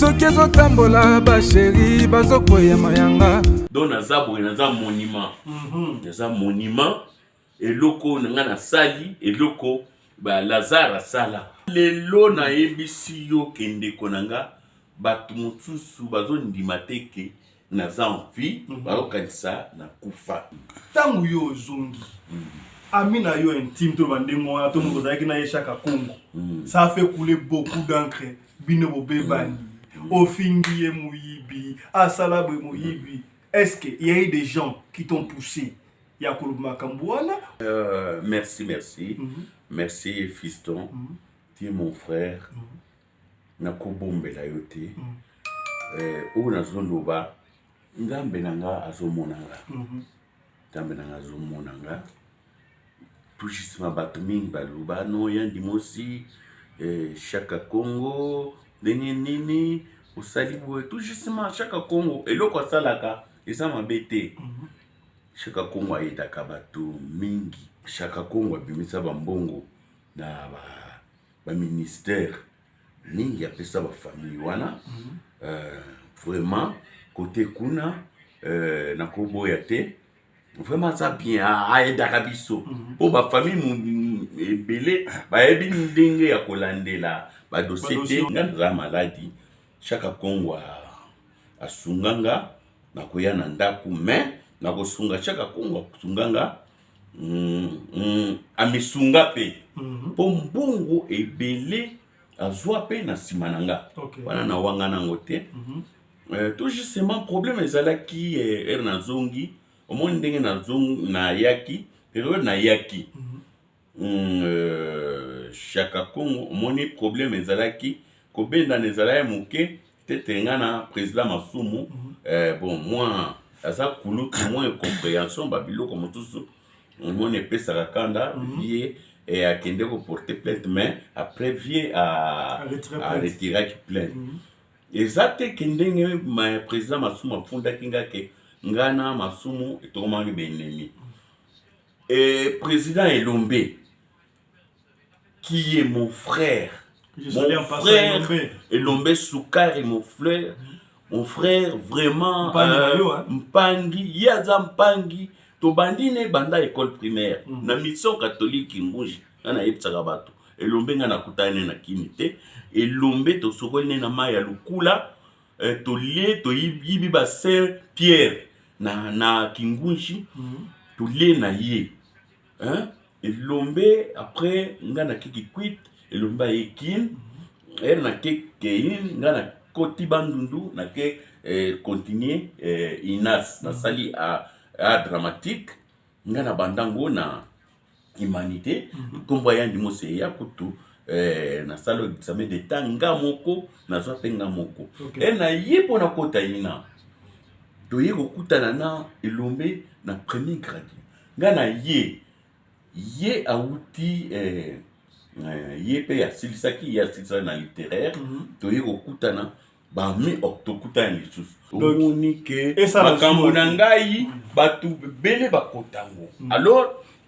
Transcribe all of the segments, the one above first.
Soki ezotambola basheri bazokweya mayanga. Donc naza boye, naza monument. Naza monument. Eloko na ngai nasali, eloko ba Lazare asala. Lelo nayebisi yo ke ndeko na nga, bato mosusu bazondima te ke naza en vie, bazokanisa nakufa. Ntango yo ozongi, ami na yo intime to bandenge wana to moto ozalaki na ye Chaka Congo, ça a fait couler beaucoup d'encre. Bino bobebani, ofingi ye moyibi, asala boye moyibi. Est-ce que il y a eu des gens qui t'ont poussé ya koloba makambo wana? Merci, merci. Merci fiston. Tu es mon frère. Nakobombela yo te. Oyo nazoloba, Nzambe na nga azomona nga. Nzambe na nga azomona nga. Tout justement bato mingi baloba no Yandi Mosi, Chaka Congo ndenge nini osali boye. Tout justement Chaka Congo eloko asalaka eza mabe te. Chaka Congo ayedaka bato mingi. Chaka Congo abimisa bambongo na ba ministère mingi, apesa ba famille wana. Vraiment côté kuna, nakoboya te, vraiment aza bien, ayedaka biso mpo ba famille ebele bayebi ndenge ya kolandela ba dossier te. Nga naza maladi, Chaka Congo asunga nga nakoya na ndako, mais nakosunga Chaka Congo asunga nga, amisunga mpe mpo mbongo ebele azwa mpe na nsima na nga wana na wanga nango te. Tout justement problème ezalaki ere nazongi, omoni ndenge nayaki, période nayaki, Chaka Congo, omoni problème ezalaki kobendana, ezalaki moke tete nga na président Masumu. Bon, moi aza kulutu, mwa incompréhension, babiloko mosusu omoni epesaka kanda. Vie akende koporter plainte, mais après vie aretiraki plainte. Eza te ke ndenge président Masumu afundaki nga ke nga na Masumu etokomaki baennemi. Président Elombe qui est mon frère, mon frère Elombe Sukari, mon frère, mon frère vraiment, mpangi, ye aza mpangi, tobandi ne banda école primaire na mission catholique Ngunji. Nga nayebisaka bato, Elombe nga nakutani ne na kini te. Elombe tosokoli ne na mai ya lukula, tolie, toyibi ba Saint Pierre na Kingunji, tolie na ye, hein? Elombe après nga nakeki kwit, Elombe aye Kin. Ere nake kein, nga nakoti Bandundu, nake continuer inas, nasali art dramatique. Nga na bandango na humanité, nkombo ya Yandi Mosi eya kutu, nasala examen d'état nga moko, nazwa mpe nga moko. E naye mpo nakota ina, toye kokutana na Elombe na premier grade. Nga na ye, ye awuti, ye mpe asilisaki, ye asilisaki na littéraire. Toye kokutana bami, tokutana lisusu, omoni ke makambo na ngai bato ebele bakotango. Alors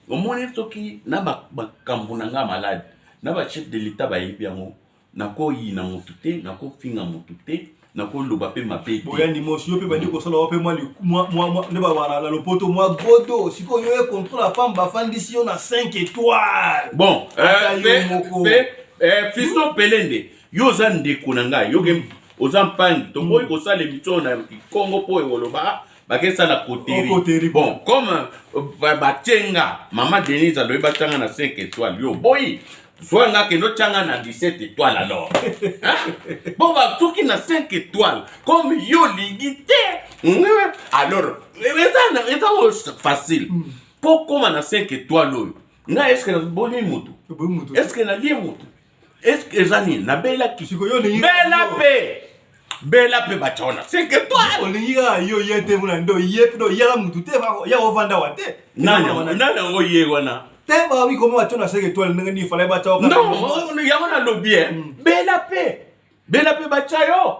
omoni soki na makambo na ngai maladi na bachef de l'état bayebi yango, nakoyina motu te, nakofinga motu te, nakoloba mpe mabe te. Boyandi Mosi, yo mpe bandi kosala wa mpe mwa nde babala na lopoto mwa godo. Sikoyo yo ye contrôle ya pamba, bafandisi yo na 5 étoiles. Bon, fiston Pelende, yo oza ndeko na ngai, yoke oza mpangi, tokoki kosala émission na Kikongo mpo ekoloba bakesala coterie. Bon, comme batie nga, mama Denise alobi batianga na 5 étoiles, yo boyi, zwa nga kende otianga na 17 étoiles alors, bon, basuki na 5 étoiles comme yo olingi te. Alors eza oyo facile mpo koma na 5 étoiles oyo. Ngai est-ce naboni mutu? Est-ce nalie mutu? Est-ce eza nini nabelaki? Bela mpe, bela mpe, batya wana 5 étoiles. Olingi kaka yo ye te mona ndo ye mpe yaka mutu te, ya ovanda wa te. Nani yango ye wana? Te, babi koma batya na 5 étoiles, ndenge nini fallait batya? Non, yango nalobi e bela mpe, bela mpe, batya yo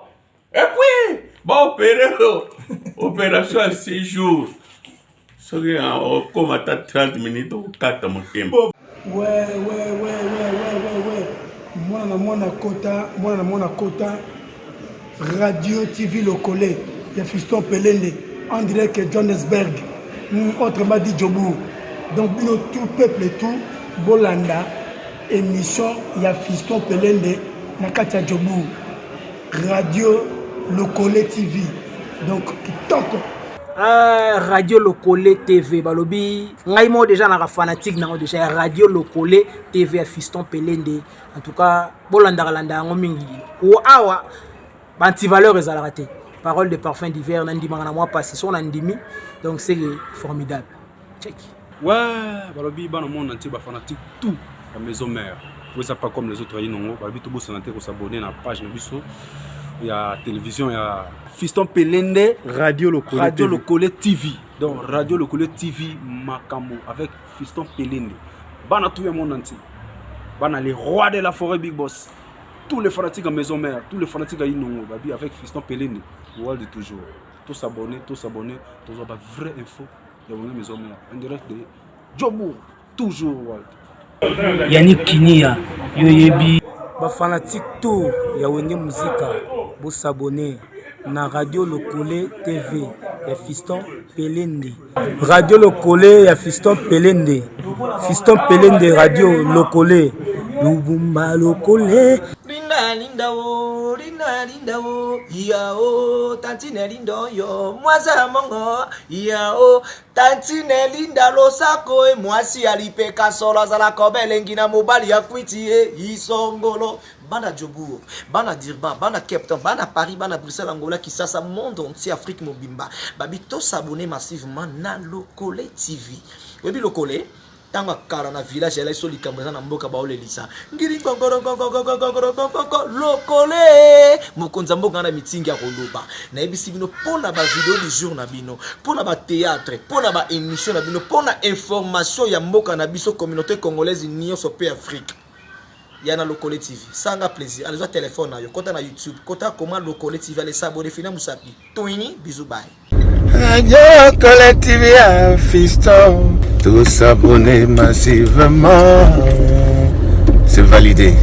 et puis baopérer yo opération ya 6 jours, soki okóma ata 30 minutes, okokata motema. Ouais, mwana na mwana kota, mwana na mwana kota. Radio TV Lokole ya Fiston Pelende en direct Johannesburg, autrement dit Jobourg. Donc bino tout peuple tout bolanda émission ya Fiston Pelende na kati ya Jobourg. Radio Lokole TV. Donc kitoko. Radio Lokole TV balobi ngai moko déjà naka fanatique nango déjà ya Radio Lokole TV ya Fiston Pelende. En tout cas bolandaka landa yango mingi ko awa ba antivaleur ezalaka te. Parole de parfum d'hiver na ndimaka na mwa pasi so na ndimi, donc c'est formidable. Check. Ouais, balobi bana monde entier ba fanatique tout la maison mère. Vous ça pas comme les autres inongo, balobi tout bosana te ko s'abonner na page na biso ya télévision ya Fiston Pelende Radio Lokole Radio TV. Lokole TV. Donc Radio Lokole TV Makambo avec Fiston Pelende. Bana tout le monde entier. Bana les rois de la forêt Big Boss. Tous les fanatiques à maison mère, tous les fanatiques à Inongo, babi avec Fiston Pelende, World toujours. Tous abonnés, tous abonnés, tous avoir vraie info. Ya wenge maison mère, en direct de Jobourg, toujours World. Yannick Kinia, yo yebi. Ba fanatique tout ya Wenge Musica, bo s'abonner na Radio Lokole TV ya Fiston Pelende. Radio Lokole ya Fiston Pelende. Fiston Pelende Radio Lokole. Lubumba Lokole. Linda linda o, linda linda o, ya o, tantine linda yo, mwaza mongo, ya o, tantine linda losako e, mwasi ya lipeka solo azala kobelengi na mobali ya kwiti e, isongolo. Bana Jobourg, bana Durban, bana Cape Town, bana Paris, bana Bruxelles, Angola, Kinshasa, monde entier, Afrique mobimba. Babi to s'abonner massivement na Lokole TV. Oyebi Lokole? Tango akala na village ya so likambo eza na mboka baolelisa ngiri ngongoro ngongoro ngongoro ngongoro lokole mokonzi ya mboka na mitingi ya koloba. Nayebisi bino mpona ba video du jour na bino, mpona ba théâtre, mpona ba émission na bino, mpona information ya mboka na biso communauté congolaise nyonso pe Afrique. Ya na Lokole TV. Sanga plaisir. Allez, téléphone na yo, kota na YouTube, kota comment Lokole TV, allez s'abonner, fina musapi. Toini, bisous, bye. Radio Lokole TV à Fiston. Tous s'abonner massivement. C'est validé.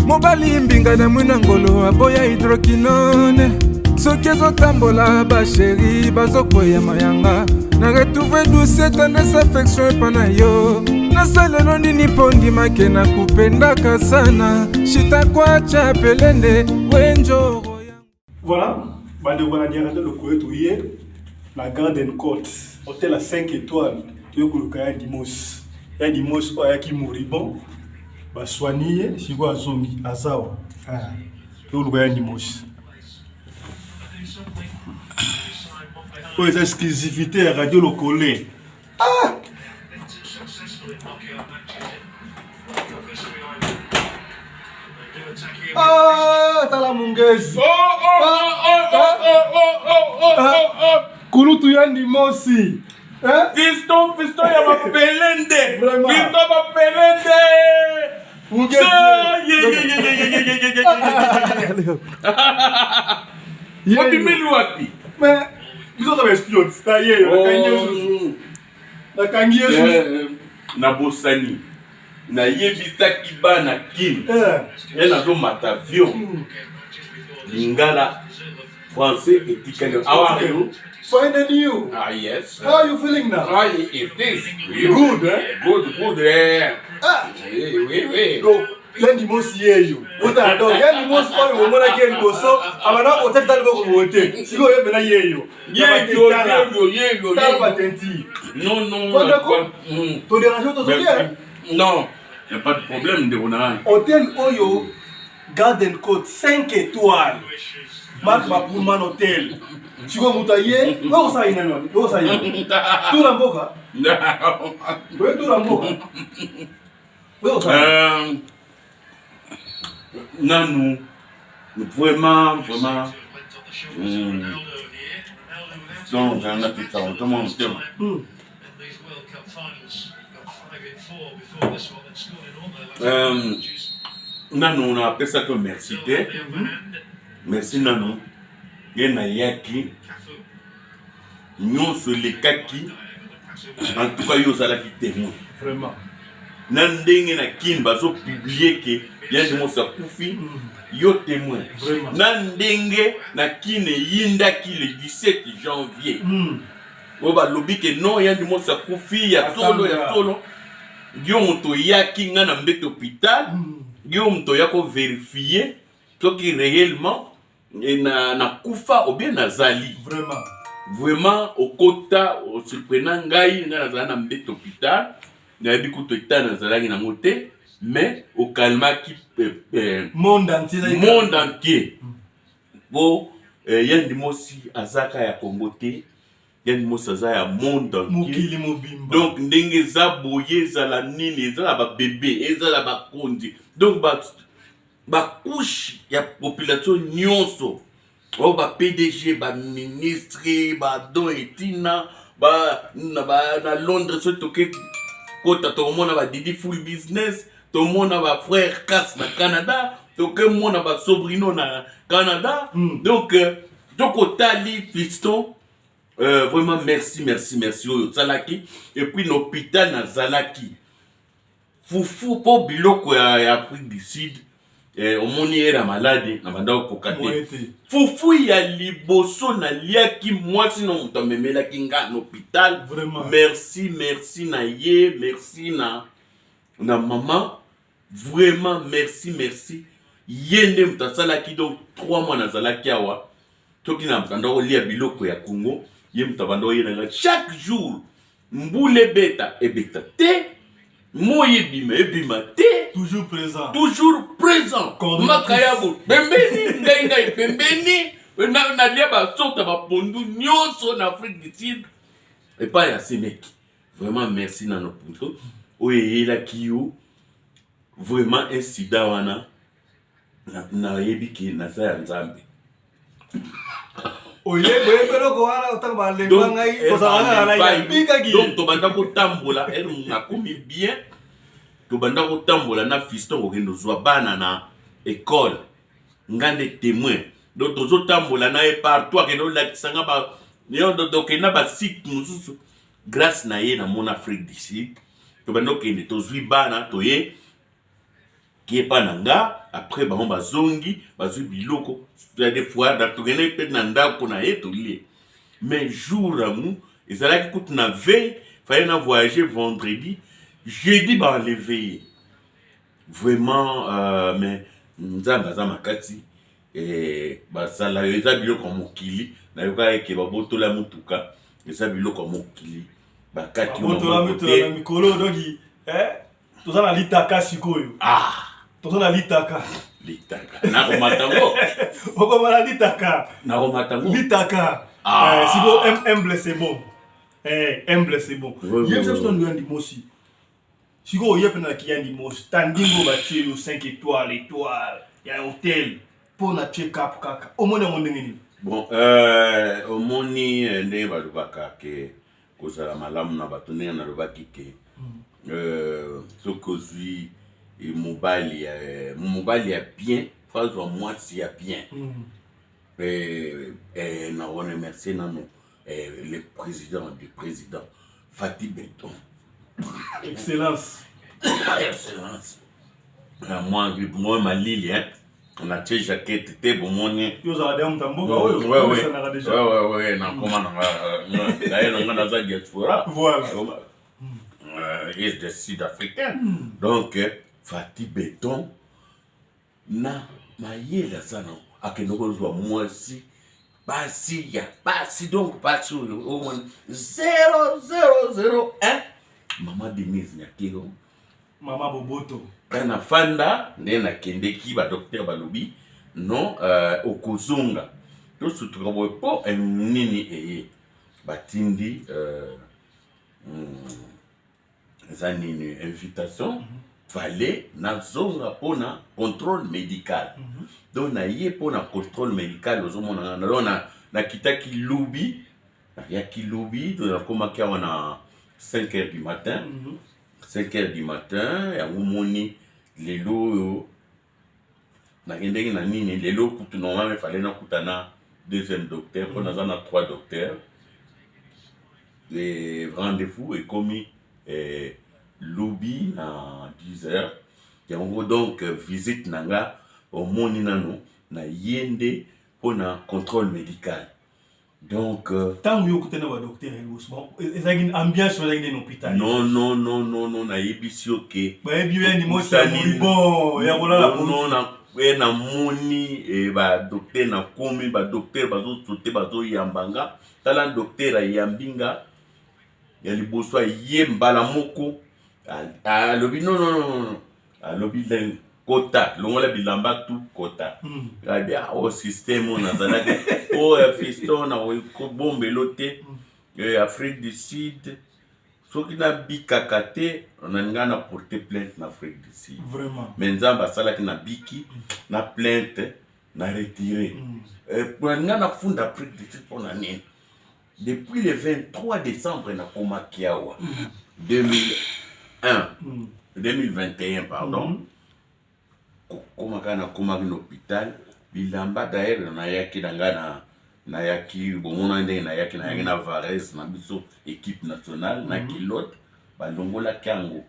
Mobali mbinga na mwina ngolo aboya hydroquinone. Soki ezotambola ba chéri bazokwea mayanga. Na retrouve douce tendresse affection epa na yo. Nasalelo nini mpo ndimake na kupendaka sana. Shita kwacha pelende wenjoro. Voilà, bandeko na Radio Lokole toye na Garden Court, hôtel à 5 étoiles, toye koluka ya Dimos. Ya Dimos oyo ayaki moribond, baswani ye sikoyo azongi azawa. Toye koluka ya Dimos. Oyo eza exclusivité ya Radio Lokole. Ah! Ah, tala mungezi. Oh, oh, oh, oh, oh, oh, oh, oh, oh, oh. Kulutu ya Ndimosi. Hein? Fiston, fiston ya mapelende. Vraiment. Fiston mapelende. Mungezi. Ye, Obimeli wapi? Mais biso toza ba espions. Ta ye yo, nakangi ye susu. Nakangi ye susu. Nabosani. Nayebisaki bana Kin. Ye nazomata avion. Lingala français etikali. How are you? Fine and you? Ah yes. How are you feeling now? Ah, it is good, eh? Good, good, eh? Ah. Oui, oui, oui. Donc, yandi mosi yeyo. Ota donc yandi mosi oyo omonaki ye liboso, abanda kotakita liboko boye te. Sikoyo ye mpena yeyo. Yeyo, yeyo, yeyo. Tala patenti. Non, non. Fandako. To dérange to Merci. bien. Non, y a pas de problème ndeko na ngai. Hôtel oyo Garden Court 5 étoiles. Marc Bapullman Hotel. Sikoyo moto aye, oyo osala ye nani wana? Oyo osala ye. Tula mboka. Oyo tula mboka. Oyo osala. Nanu vraiment vraiment donc nga pita otoma motema. Nanu napesaki yo merci te. Merci nanu ye nayaki nyonso elekaki. En tout cas yo ozalaki témoin. Vraiment. Na ndenge na Kin bazo publier ke Yandi Mosi akufi. Yo témoin. Na ndenge na Kin eyindaki le 17 janvier. Oyo balobi ke non Yandi Mosi akufi ya solo ya solo. Yo moto oyaki nga na mbeto hôpital. Yo moto oya ko verifier soki réellement na nakufa ou bien nazali. Vraiment. Vraiment okota osurprena ngai, ngai nazala na mbeto hôpital. Nayebi kutu etat nazalaki nango te, mais okalmaki monde entier, monde entier. Po Yandi Mosi azaka ya Congo te, Yandi Mosi aza ya monde entier, mokili mobimba. Donc ndenge eza boye, ezala nini, ezala ba bebe, ezala bakonzi, donc ba couche ya population nyonso, oyo ba PDG, ba ministre, ba don etina ba na Londres, soki toke kota tokomona ba Didi Full Business, tomona ba frère Kas na Canada, tokemona ba sobrino na Canada. Donc tokotali fiston, vraiment merci, merci, merci oyo osalaki. Et puis na hôpital nazalaki fufu mpo biloko ya Afrique du Sud, omoni ye na maladi na banda kokoka te. Fufu ya liboso naliaki, mwasi na moto amemelaki nga na hôpital. Merci, merci na ye, merci na mama, vraiment merci, merci. Ye nde moto asalaki. Donc 3 mois nazalaki awa, soki na banda kolia biloko ya Congo, ye moto abanda koyelanga chaque jour. Mbula ebeta ebeta te, moi ebima ebima te, toujours présent, toujours présent. Makayabo pembeni, ngai ngai pembeni, nalia basota bapondu nyonso na Afrique du Sud epai ya Semeki. Vraiment merci nano puto oyo eyelaki yo vraiment insida wana. Nayebi ke naza ya Nzambe. Oyebi eloko wana, otanga balemba ngai tozalaka na yabikaki. Donc tobanda kotambola, ere nakomi bien, tobanda kotambola na fiston, kokende ozwa bana na école, nga nde témoin. Donc tozotambola na ye partout, akende olakisa nga, tokende na basite mosusu. Grâce na ye namona Afrique du Sud. Tobanda okende, tozwi bana, toye kiepa na nga, après bango bazongi, bazwi biloko ya des fois tokende mpe na ndako na ye tolie. Mais jour yango ezalaki kutu na veille, fallait na voyager vendredi, jeudi baenleve ye. Vraiment, mais Nzambe aza makasi. Basala yo, eza biloko ya mokili. Nayoka eke babotola motuka, eza biloko ya mokili, bakati yo mikolo. Donc toza na litaka sikoyo. Toza na litaka. Litaka nakomata ngo. Okoma na litaka. Nakomata ngo. Litaka sikoyo, humble c'est bon, humble c'est bon. Yebisa biso nanu, Yandi Mosi, sikoyo oye mpe na Yandi Mosi, tandingo batie yo 5 étoile, étoile ya hotel mpo na check up kaka, omoni yango ndenge nini? Bon, omoni ndenge balobaka ke kozala malamu na bato, ndenge nalobaki ke soki ozwi mobali ya bien, faut azwa mwasi ya bien. Na remercier nano le président du président Fati Beton. Excellence. Excellence. Moi malili, hein, natie jaquette te, bomoni. Ozala deya moto ya mboka oyo omesanaka déjà. Nakoma nanga naye nanga, naza diaspora. Voilà. Est de sud-africain. Donc Fati Beton na mayele aza nango, akende kozwa mwasi basi ya basi, donc basi oyo omoni 0001, mama Denise Nyakero. Mama Boboto. Kaka nafanda nde nakendeki, badocteur balobi non, okozonga, tosutuka boye mpo nini eye batindi, eza nini, invitation. Fallait nazonga mpona contrôle médical. Donc naye mpona contrôle médical, ozomona nga, donc nakitaki lubi, nayaki lubi, donc nakomaki awa na 5 heures du matin. 5 heures du matin yango moni lelo oyo nakendeki na nini, lelo kutu normalement fallait nakuta na deuxième docteur mpo naza na trois docteurs. Et rendez-vous ekomi lobi na 10 heures yango. Donc visite na nga. Omoni nano na ye nde mpona contrôle médical. Donc ntango yo okutani na badocteur ya liboso, ezalaki ambiance ezalaki nde na hôpital? Non, non, non, non, non, nayebisi yo ke bayebi yo yani mosi ya moribond ya kolala. Non, na e namoni e badocteur, nakomi, badocteur bazosote, bazoyamba nga. Tala, docteur ayambi nga ya liboso, aye mbala moko, alobi: "Non, non, non, non." Alobi: "Kota, longola bilamba tu, kota." Abi o système oyo nazalaki oyo ya fiston na kobombelo te. Afrique du Sud, soki nabikaka te, nalinga na porter plainte na Afrique du Sud. Vraiment. Mais Nzambe asalaki, nabiki na plainte na retire. Nalinga nafunda Afrique du Sud mpona nini? Depuis le 23 décembre nakomaki awa 2001, 2021, pardon, kokoma kaka nakomaki na hôpital, bilamba, d'ailleurs nayaki na ngai na nayaki, bomona ndenge nayaki na vareuse na biso, équipe nationale, na culotte. Balongolaki yango,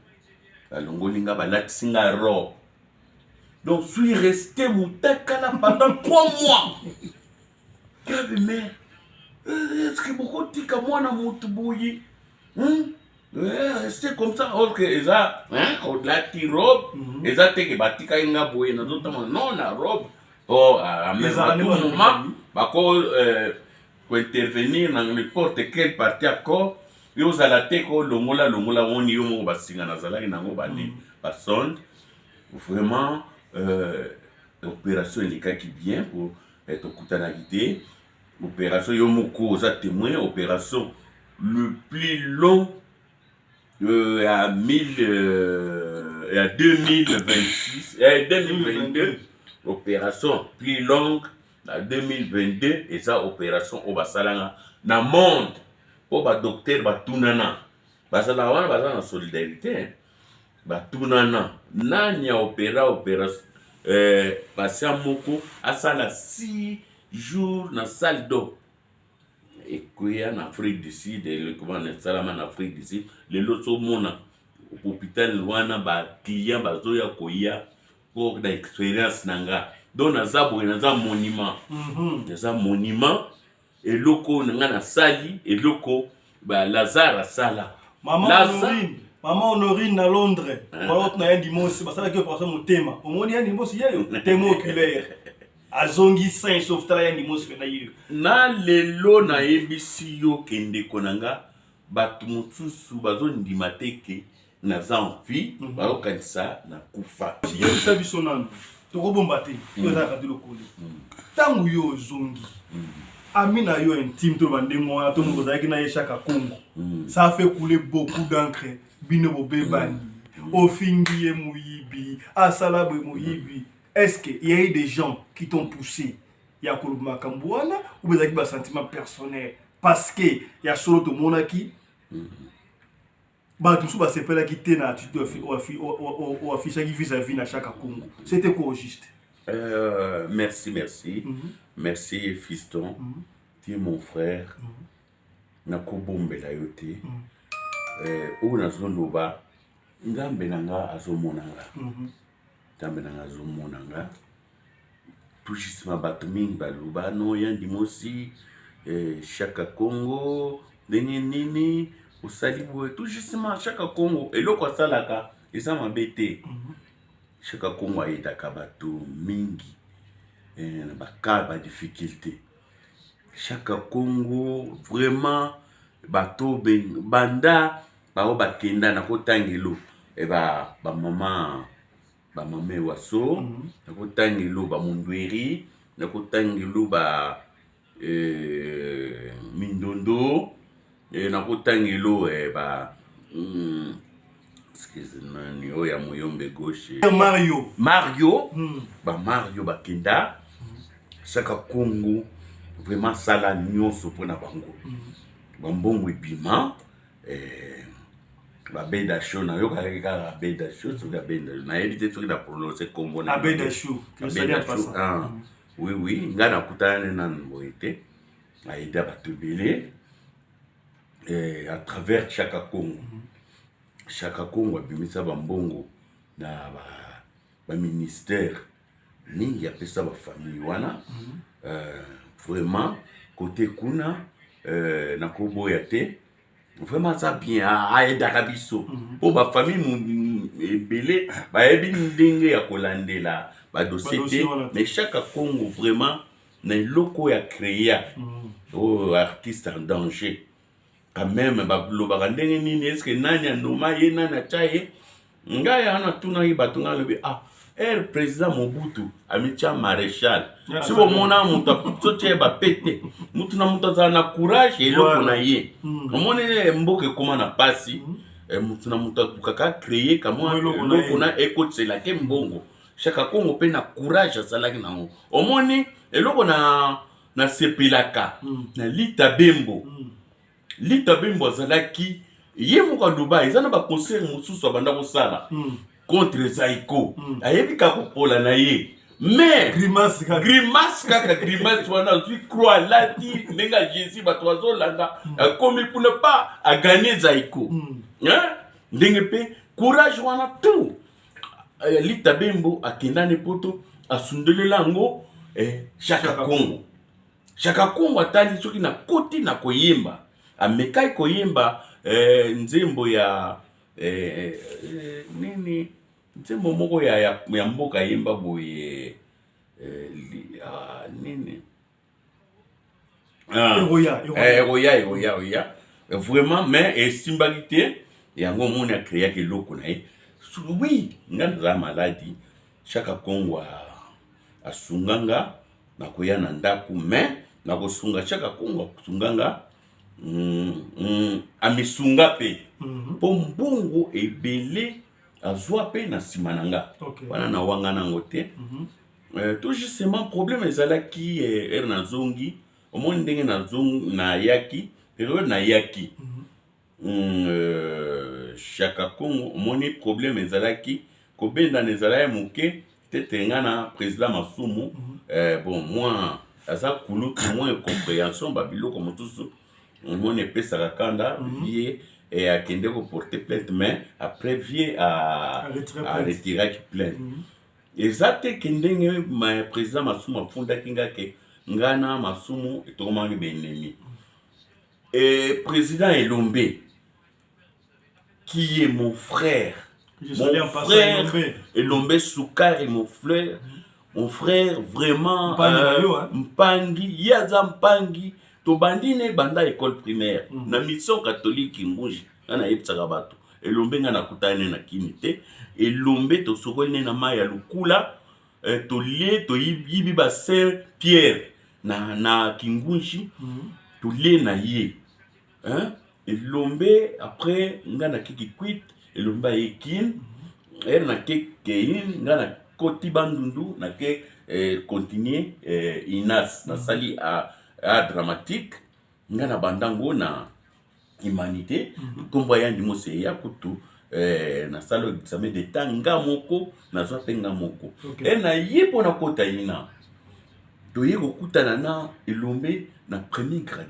balongoli nga, balatisi nga robe. Donc suis resté mutakala pendant 3 mois. Gabi, mais est-ce que bokotika mwana motu boye, Rester comme ça, or que eza, hein, olati robe. Eza te ke batikaki nga boye nazotama, non, na robe po à tout moment bako kointervenir na n'importe quelle partie ya corps. Yo ozala te kolongola longola, moni yo moko basinga nazalaki nango, bani basonde. Vraiment, opération elekaki bien po tokutanaki te. Opération, yo moko oza témoin, opération le plus long à 1000, à 2026, 2022, opération plus longue na 2022 eza opération oyo basalanga na monde, mpo badocteur batunana, bazalaka wana, baza na solidarité. Batunana nani ya opéra opération patient moko asala 6 jours na salle d'op ekweya na Afrique du Sud. Elekoma esalama na Afrique du Sud. Lelo tozomona hôpital wana, baclient bazoya koya mpo na expérience na nga. Donc naza boye, naza monument, naza monument. Eloko na nga nasali, eloko Lazare asala. Mama Honorine, mama Honorine na Londres, balot na Yandi Mosi, basalaki opération motema. Omoni Yandi Mosi yeyo, témoin oculaire, azongi sain sauf. Tala Yandi Mosi mpe na yeyo. Na lelo nayebisi yo ke ndeko na nga, bato mosusu bazondima te ke naza en vie, bazokanisa nakufa. Yebisa biso nanu, tokobomba te, oyo eza Radio Lokole. Ntango yo ozongi, ami na yo intime, to bandenge wana, to moko ozalaki na ye Chaka Congo, ça a fait couler beaucoup d'encre. Bino bobebani, ofingi ye moyibi, asala boye, moyibi. Est-ce que il y a eu des gens qui t'ont poussé ya koloba makambo wana, ou ezalaki basentiment personnel? Parce que ya solo, tomonaki bato mosusu basepelaki te na attitude oaffichaki vis-à-vis na Chaka Congo. C'était quoi au juste? Merci, merci. Merci, fiston. Tu es mon frère. Nakobombela yo te. Oyo nazoloba, Nzambe na nga azomona nga. Nzambe na nga azomona nga. Tout bato mingi baloba: "No, Yandi Mosi, Chaka Congo, ndenge nini osali boye?" Tout justement, Chaka Congo, eloko asalaka eza mabe te. Chaka Congo ayedaka bato mingi na baka badifficulté. Chaka Congo vraiment, bato banda bao bakenda na kotangelo bamama, bamama ewaso, nakotangelo bamondweri, nakotangelo ba mindondo, nakotangelo ba excuse, nani oyo ya moyombe gauche? Mario. Mario. Bamario bakenda, Chaka Congo vraiment sala nyonso mpona bango. Bambongo ebima, babeda show, nayokaki kaka abeda show. Soki abenda, nayebi te soki na prononce kombo. Abeda show. Ah, oui, ngai nakutana ne nanu boye te. Ayeda bato ebele à travers Chaka Congo. Chaka Congo abimisa bambongo na baministère. Mingi apesa ba famille wana mm -hmm. Vraiment côté kuna nakoboya te, vraiment aza bien, ayedaka biso mpo ba famille ebele bayebi ndenge ya kolandela badossier te, mais Chaka Congo vraiment na eloko oyo acréa oyo Artiste en danger quand même. Balobaka ndenge nini? Est-ce nani anoma ye, nani atya ye? Ngai wana natunaki bato, ngai alobi: "Ah, ere président Mobutu amitya maréchal, si bomona moto sotia ye bape te." Motu na moto azala na courage eloko na ye. Omoni, mboka ekóma na pasi, motu na moto alukaka créer kamwa eloko na ekotiselake mbongo. Chaka Kongo mpe na courage azalaki nango. Omoni, eloko na nasepelaka na Lita Bembo, Lita Bembo azalaki ye moko aloba eza na baconcert mosusu abanda kosala contre Zaiko, ayebi kaka kopola na ye, mais grimace kaka. Grimace kaka, grimace wana, azwi croix, alati ndenge ya Jésus, bato bazolanda, akomi kuna pa aganye Zaiko. Hein? Ndenge mpe courage wana tout, Lita Bembo akendani poto, asundolela yango Chaka Congo. Chaka Congo atali soki nakoti na koyemba, amekai koyemba nzembo ya nini, nzembo moko ya mboka, ayemba boye nini. Ah, Eroya, Eroya. Eroya, Eroya, Eroya vraiment, mais esimbaki te. Yango omoni acréaki eloko na ye. Oui, nga nazala maladi, Chaka Kongo asunga nga nakoya na ndako, mais nakosunga Chaka Kongo asunga nga, amisunga mpe mpo mbongo ebele azwa mpe na nsima na nga. Wana nawanga nango te. Tout justement problème ezalaki ere nazongi. Omoni ndenge nazongi, nayaki periode nayaki Chaka Congo, omoni problème ezalaki kobendana, ezalaki moke tete nga na président Masumu. Bon, moi aza kulutu, mwa incompréhension, babiloko mosusu omoni epesaka kanda. Vie akende koporter plainte, mais après vie aretiraki plainte. Eza te ke ndenge président Masumu afundaki nga ke nga na Masumu etokomaki baennemi. Président Elombe qui est mon frère, Je mon salue en passant frère Elombe. Elombe Sukari, mon frère, mon frère vraiment. Mpangi na yo, hein? Mpangi, ye aza mpangi. Tobandi ne banda école primaire na mission catholique Ngunji. Nga nayebisaka bato, Elombe nga nakutani ne na kini te. Elombe tosokoli ne na mai ya lukula, tolie, toyibi ba Saint Pierre na Kingunji, tolie na ye, hein? Elombe après nga nakeki kwit, Elombe aye Kine. Ere nake kein, nga nakoti Bandundu, nake continuer inas, nasali a dramatique. Nga na bandango na humanité, nkombo ya Yandi Mose eya kutu, nasala examen d'état nga moko, nazwa mpe nga moko. E na ye mpo nakota ina, toye kokutana na Elombe na premier grade.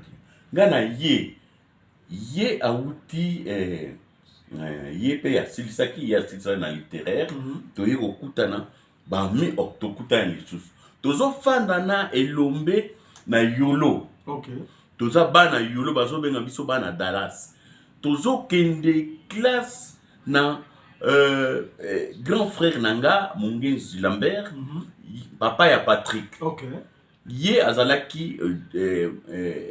Nga na ye, ye awuti ye mpe asilisaki, ye asilisaki na littéraire. Toye kokutana bami, tokutana lisusu, tozofanda na Elombe na Yolo. Toza bana Yolo, bazobenga biso bana Dallas. Tozokende classe na grand frère na nga Mongenzi Lambert, papa ya Patrick. Ye azalaki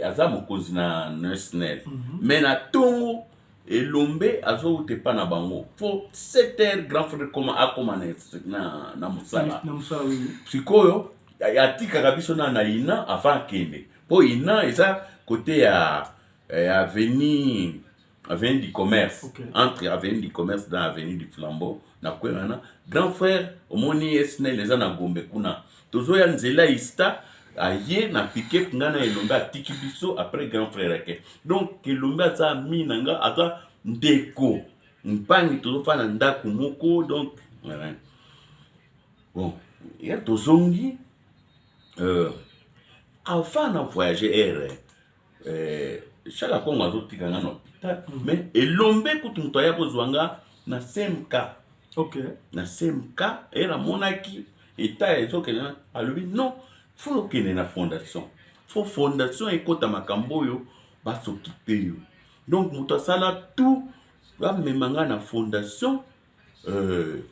aza mokonzi na SNEL, mais na ntongo Elombe azowuta epa na bango fo 7 heures, grand frère koma akoma na mosala. Na mosala, oui. Sikoyo atikaka biso na ina avant akende, mpo ina eza côté ya avenue du Commerce. Entre avenue du Commerce dans avenue du Flambeau na kwe wana, grand frère omoni SNEL eza na Gombe kuna. Tozoya nzela ista, aye na piquet, nga na Elombe, atiki biso. Après grand frère ake. Donc Elombe aza ami na nga, aza ndeko mpangi, tozofanda ndako moko. Donc bon, ya tozongi avant na voyage ere Chaka Kongo azotika nga na hôpital, mais Elombe kutu moto aya kozwa nga na CMK. Na CMK ere amonaki. Etat ezokende, alobi non, faut okende na fondation, faut fondation ekota makambo oyo, basokipe yo. Donc moto asala tout, bamema nga na fondation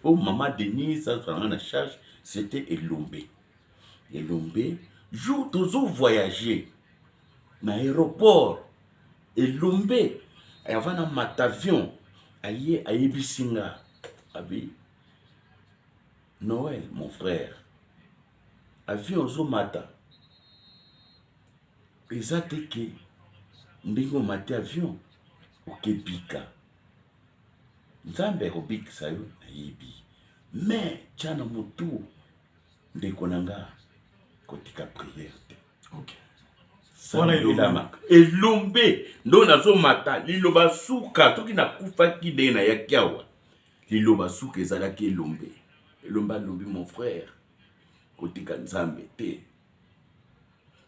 po mama Denise azala nga na charge, c'était Elombe. Elombe, jour tozo voyager na aéroport, Elombe avant na mata avion, aye ayebisi nga, abi: "Noël, mon frère, avion ozomata eza te ke ndenge omati avion okebika. Nzambe akobikisa yo, nayebi, mais tia na motu, ndeko na nga, kotika prière te." Sambelama. Elombe ndo nazomata, liloba suka soki nakufaki ndenge nayaki awa, liloba suka ezalaki Elombe. Elombe alobi: "Mon frère, kotika Nzambe te,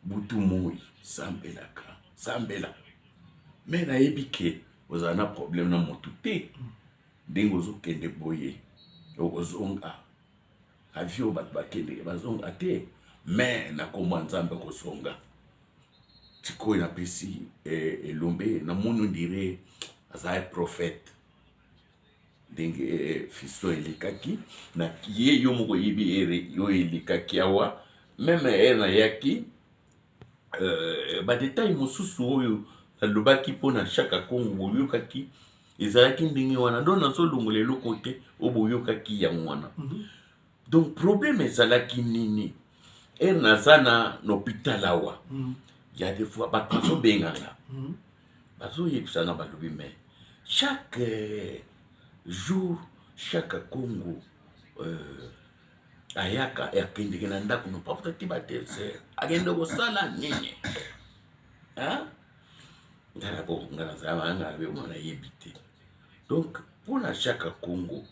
butu moi sambelaka, sambela. Mais nayebi ke ozala na problème na motu te. Ndenge ozokende boye, okozonga. Avion, bato bakendeke bazonga te, mais na kombo ya Nzambe okozonga." Sikoyo napesi Elombe, namoni on dirait azali prophète, ndenge fiston elekaki na ye. Yo moko oyebi ere oyo elekaki awa, même ere nayaki, badétails mosusu oyo nalobaki mpona Chaka Kongo, boyokaki ezalaki ndenge wana. Donc nazolongola eloko te oyo boyokaki yango wana. Donc problème ezalaki nini? Ere naza na hôpital awa, ya des fois bato bazobenganga, bazoyebisanga, balobi: "Mais chaque jour Chaka Congo ayaka, akendeke na ndako no paputa ti ba 2 heures, akende kosala nini?" Nga na bo nga nazala nga be mona nayebi te. Donc mpona Chaka Congo,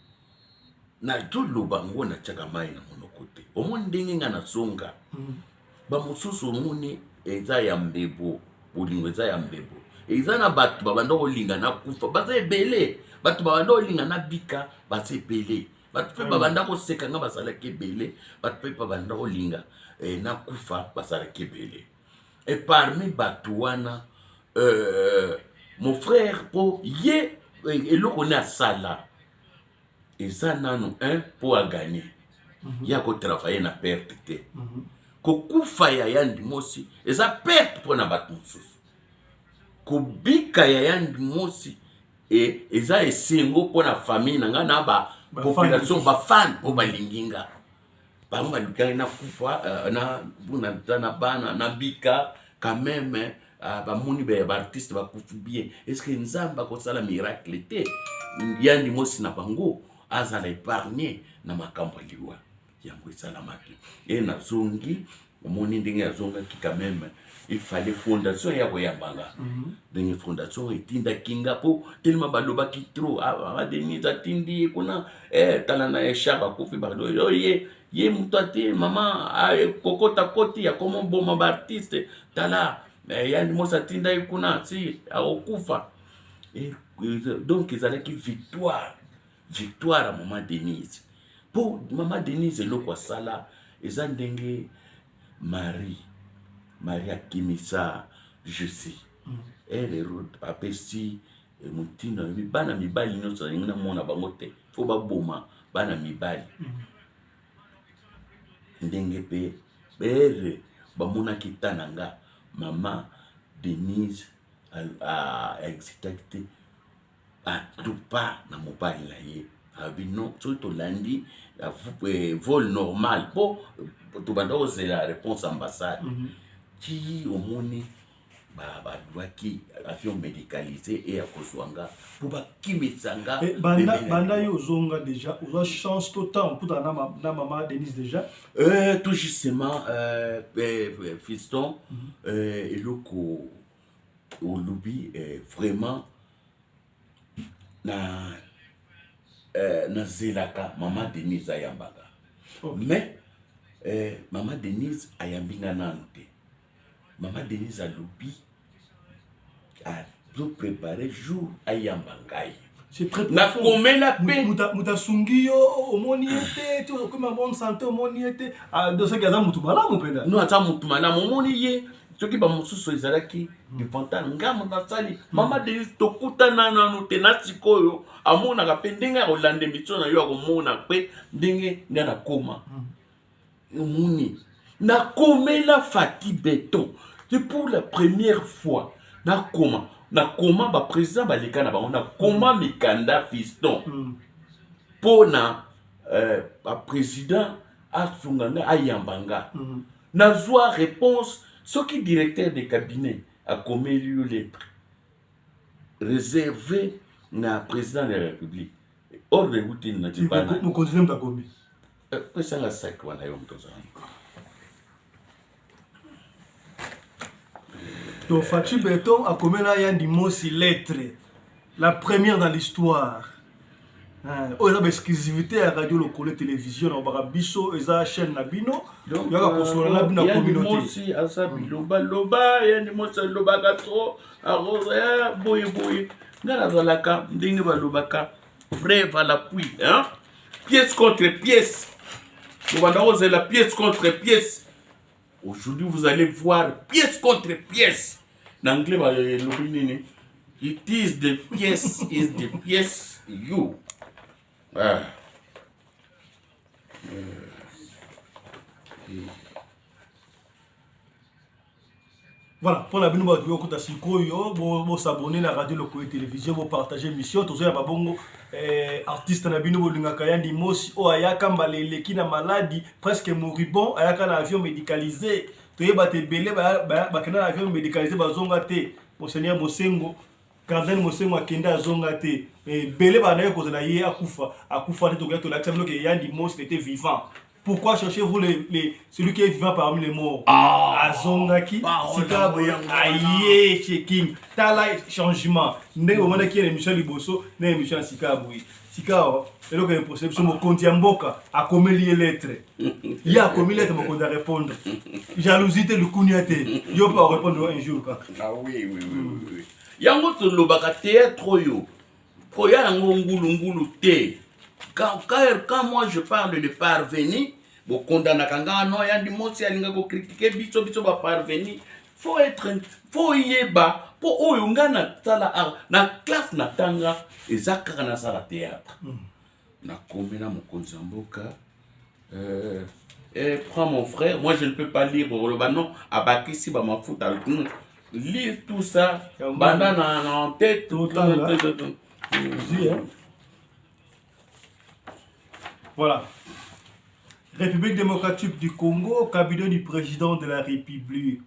nazoloba ngo, natiaka mai na monoko te. Omoni ndenge nga nazonga, bamosusu omoni eza ya mbebo, bolingo eza ya mbebo. Eza na bato babanda kolinga nakufa, baza ebele. Bato babanda kolinga nabika, baza ebele. Bato mpe babanda koseka nga, bazalaki ebele. Bato mpe babanda kolinga nakufa, bazalaki ebele. Et parmi bato wana, mon frère, mpo ye eloko ne asala eza nanu un mpo aganye, ye akotravaille na perte te. Kokufa ya Yandi Mosi eza perte mpo na bato mosusu, kobika ya Yandi Mosi eza esengo mpo na famille na ngai na bapopulation, bafans oyo balingi nga. Bango balukaki nakufa, na mpona na bana nabika quand même. Bamoni baartiste bakufi bien, est ce que Nzambe akosala miracle te, Yandi Mosi na bango azala épargne na makambo ya liwa? Yango esalamaki. E nazongi, omoni ndenge azongaki, quand même il fallait fondation ya koyambanga. Ndenge fondation etindaki nga, mpo telema balobaki trop: "Ah, Denise atindi ye kuna, tala na ye, Chaka akufi." Oyo ye moto ate mama kokota koti akoma oboma baartiste. Tala, Yandi Mosi atinda ye kuna, si akokufa. Donc ezalaki victoire, victoire ya mama Denise. Mpo mama Denise, eloko asala eza ndenge Marie akimisa Jésus. Ere Herode apesi motindo, ayebi bana mibali nyonso, alingi namona bango te, fo baboma bana mibali. Ndenge mpe ere bamonaki ta na nga, mama Denise aexitaki te atupa na mobali na ye, alobi: "Non, soki tolandi vol normal, mpo tobanda kozela réponse ambassade ti omoni balwaki avion médicalisé e ya kozwa nga mpo bakimisa nga." Banda yo ozonga déjà, ozwa chance to temps okutana na mama Denise déjà? Tout justement, fiston, eloko olobi, vraiment na nazelaka mama Denise ayambaka, mais mama Denise ayambi nga nanu te. Mama Denise alobi azoprépare jour ayamba ngai. Nakomela mpe moto asungi yo omoni ye te ti okomi bonne santé omoni ye te ah, soki aza motu malamu mpenza no aza motu malamu omoni ye soki bamosusu ezalaki devantal nga moto nasali mama Denise tokutana nanu te na sikoyo amonaka mpe ndenge akolanda emission na yo akomona mpe ndenge nga nakoma omoni nakomela Fati Beton c'est pour la première fois nakoma nakoma baprésident baleka na bango nakoma mikanda fiston mpo na baprésident asunga nga ayamba nga nazwa réponse soki directeur de cabinet akomeli yo lettre réservé na président de la république ordre euti na libana mokonzi nde moto akomi pesanga sac wana yo moto ozala. Donc Fatshi Beton akomela Yandi Mosi lettre, la première dans l'histoire. Oyo eza baexclusivité ya radio lokole télévision na obaka biso eza chaîne na bino yaka kosolola na bino na communauté. Mosi aza bilobaloba Yandi Mosi alobaka trop arosa boye boye nga nazalaka ndenge balobaka preuve à l'appui, hein? Pièce contre pièce, bobanda kozela pièce contre pièce. Aujourd'hui, vous allez voir pièce contre pièce. Na anglais balobi nini? It is the pièce is the pièce you. Ah. Voilà, mpona bino bato yokota sikoyo, bosabone na radio Lokoye Télévision, bopartage émission. Tozoyamba bongo artiste na bino bolingaka, Yandi Mosi, oyo ayaka mbala eleki na maladi presque moribond, ayaka na avion médicalisé. Toyeba te ebele bakenda na avion médicalisé bazonga te. Monseigneur Mosengo, cardinal Mosengo akende azonga te. Ebele bandaki kozala ye akufa, akufa te. Tokoya tolakisa bino ke Yandi Mosi était vivant. Pourquoi cherchez-vous celui qui est vivant parmi les morts? Ah, azongaki sika boye aye checking tala changement ndenge omonaki ye na émission ya liboso na émission ya sika boye. Sika awa eloko ya imposé biso, mokonzi ya mboka akomeli ye lettre, ye akomi lettre, mokonzi arépondre. Jalousie te, likunia te, yo mpe arépondre un jour kaka. Ah oui. Yango tolobaka théâtre oyo koya yango ngulungulu te. Quand moi je parle de parvenu, bokondanaka nga no Yandi Mosi alinga kocritiquer biso biso baparvenu. Faut être, faut yeba mpo oyo nga nasala awa na classe natanga eza kaka nasala théâtre. Nakomi na mokonzi ya mboka prends mon frère, moi je ne peux pas lire. Oloba non, abakisi bamafuta, lire tout ça banda na en tête. Totanga. Zui, hein? Voilà. République démocratique du Congo, cabinet du président de la République,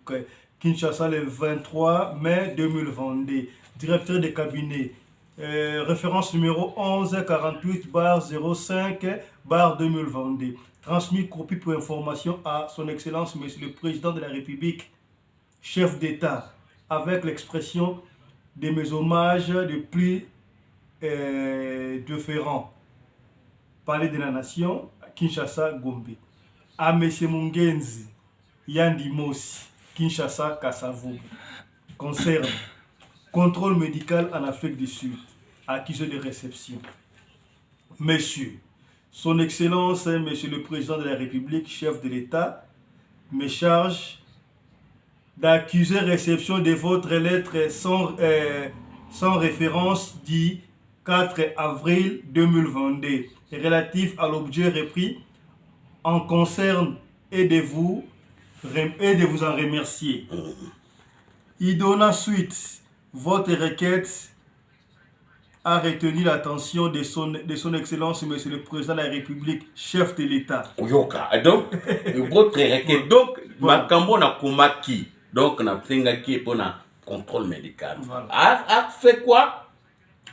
Kinshasa le 23 mai 2022. Directeur de cabinet, référence numéro 11 48 barre 05 barre 2022. Transmis copie pour information à son Excellence Monsieur le Président de la République, chef d'État, avec l'expression de mes hommages de plus déférents. Palais de la Nation, Kinshasa, Gombe. À Monsieur Mungenzi, Yandi Mosi, Kinshasa, Kasavubu. Concerne contrôle médical en Afrique du Sud, accusé de réception. Monsieur, Son Excellence, Monsieur le Président de la République, chef de l'État, me charge d'accuser réception de votre lettre sans référence du 4 avril 2022 relatif à l'objet repris en concerne et de vous en remercier. Il donna suite, votre requête a retenu l'attention de son Excellence, Monsieur le Président de la République, chef de l'État. Oyoka donc votre requête, donc makambo nakomaki, donc nasengaki ye mpona contrôle médical. A fait quoi?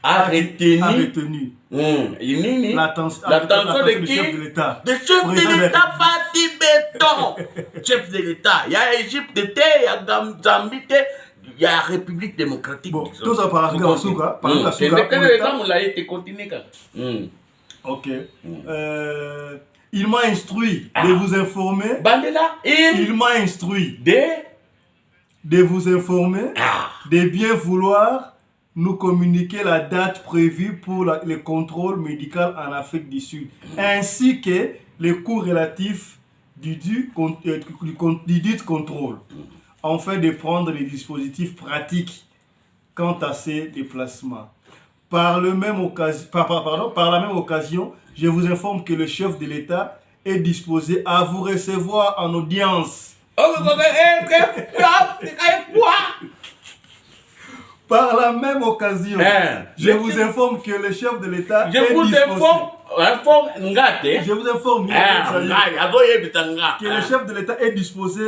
A retenu A retenu Nini? L'attention l'attention de du qui? Chef de l'État. De chef de Président de la l'État Fati Béton, chef de l'État ya Égypte te, ya Zambie te, ya République démocratique. Bon, toza paragraphe suka, paragraphe suka. Kende eza molai te, continue kaka. Ok. Il m'a instruit de vous informer. Bandela il Il m'a instruit de de vous informer Ah. de bien vouloir nous communiquer la date prévue pour la, le contrôle médical en Afrique du Sud, ainsi que les coûts relatifs du dut, du, du dit contrôle, afin de prendre les dispositifs pratiques quant à ces déplacements. Par, le même occasion, par, pardon, par la même occasion, je vous informe que le chef de l'État est disposé à vous recevoir en audience. Par la même occasion, hein, je vous informe que le chef de l'État je est vous disposé. Informe, informe Je vous informe hein, que le chef de l'État est disposé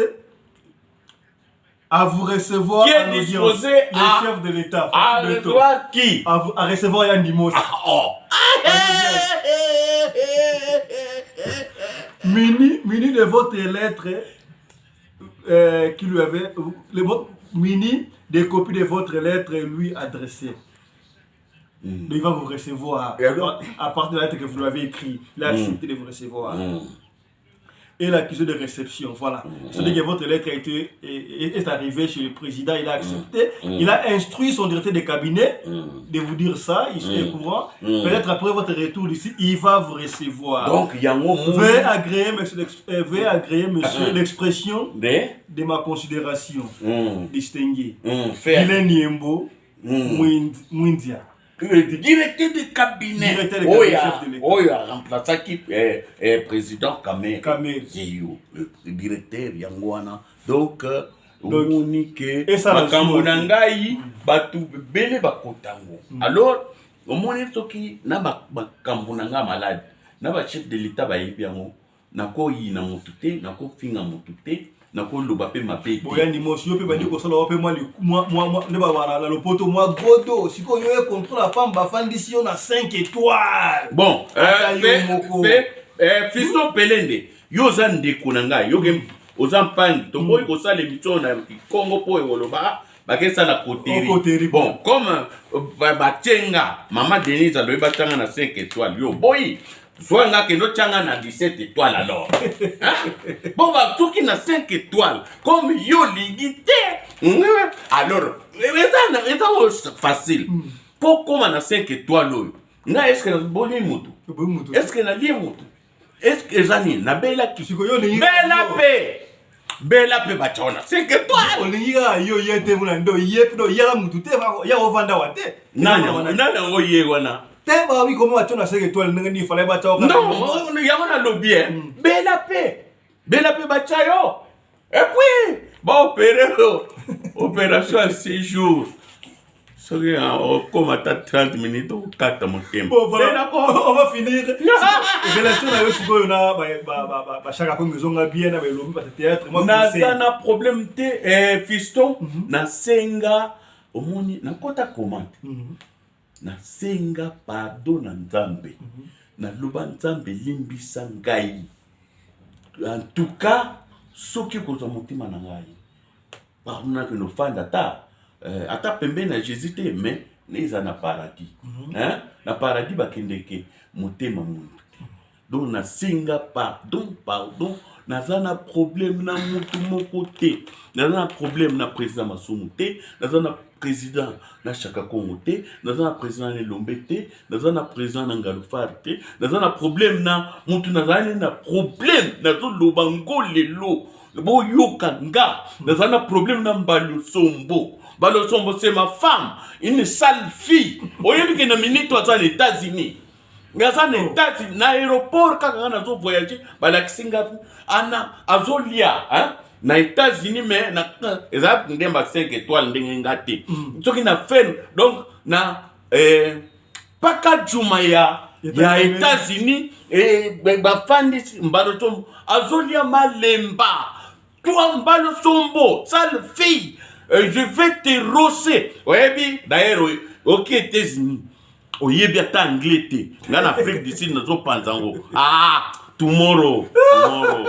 à vous recevoir qui est disposé le à, chef de l'État à recevoir qui à, à recevoir Yandimos ah, oh. muni, muni de votre lettre euh, qui lui avait le, muni des copies de votre lettre lui adressée. Mm. Il va vous recevoir. Et alors, à partir de la lettre que vous lui avez écrite, il a accepté mm. de vous recevoir. Et l'accusé de réception. Voilà. Mmh. C'est-à-dire que votre lettre a été, est, est arrivée chez le président, il a accepté. Mmh. Il a instruit son directeur de cabinet de vous dire ça, il est au courant. Peut-être après votre retour d'ici, il va vous recevoir. Donc, il y a un mot. Veuillez agréer, monsieur, veuillez agréer, monsieur l'expression de ma considération distinguée. Faire. Niembo, Mwindia. Directeur de cabinet oyo oyo aremplaçaki eh, eh, président Kamerhe yeyo le directeur yango wana donc euh, omoni ke makambo na ngai bato ebele bakota yango mm. alors omoni soki na makambo na ngai malade na bachef de l'état bayebi yango Nakoyina motu te, nakofinga motu te, nakoloba mpe mabe te. Boyandi mosi yo mpe bandi kosala yo mpe mwa mwa nde babala na lopoto mwa godo sikoyo yo ye contrôle ya pamba bafandisi yo na 5 étoiles. Bon, euh, pe, euh, Fiston Pelende, yo oza ndeko na ngai, yo ke oza mpangi, toboyi mm. kosala emission na Kongo mpo ekoloba bakesala koteri bon comme euh, batie nga mama denise alobi batyanga na 5 étoiles yo oboyi zwa nga kende otyanga na 17 étoiles alors bon basuki na 5 étoiles comme yo olingi te alors eza oyo facile mpo okóma na 5 étoiles oyo nga estce naboni motu estce nalie motu Est-ce que eza nini nabelaki bela mpe bela mpe batya wana 5 étoile olingi kaka yo ye te mona ndo ye mpe oyaka mutu te ya ovanda wa te nani yango ye wana te babi koma batya na 5 étoile ndenge nini fallait batya non yango nalobi e bela mpe bela mpe batya yo Et puis, baopere yo opération ya 6 jours soki okoma ata 30 minutes okokata motema bon, voilà. on va finir relation na yo sikoyo na bashaka kongo ezonga bien na belombi bata théâtre naza na problème te eh, fiston mm -hmm. nasenga omoni nakota komante mm -hmm. Nasenga pardon na Nzambe. Mm -hmm. Naloba Nzambe limbisa ngai. En tout cas, soki kozwa motema na ngai pardon nakende ofanda ata eh, ata pembeni na Jésus te mais eza na paradis. Mm -hmm. Hein? Na paradis bakendeke motema moto te. Donc nasenga pardon pardon naza na problème na mutu moko te naza na problème na président masumu te naza na président na chaka kongo te naza na président na elombe te naza na président na ngalufar te naza na problème na mutu nazali na problème nazoloba ngo lelo boyoka nga naza na problème na mbalosombo balosombo c'est ma femme une sale fille oyebi ke na minute aza na états-unis naza na états na aéroport kaka nga nazo voyage balakisi nga ana azolia hein? na états-unis mais na eza nde ba 5 étoiles ndenge nga te mm. soki na fen donc na eh, paka juma ya ya états-unis eh, bafandisi mbalo sombo azolia malemba toi mbalo sombo sale fille euh, je vais te rosser oyebi d'ailleurs oki états-unis oyebi ata anglais te nga na afrique du sud nazopanza yango ah tomorrow tomorrow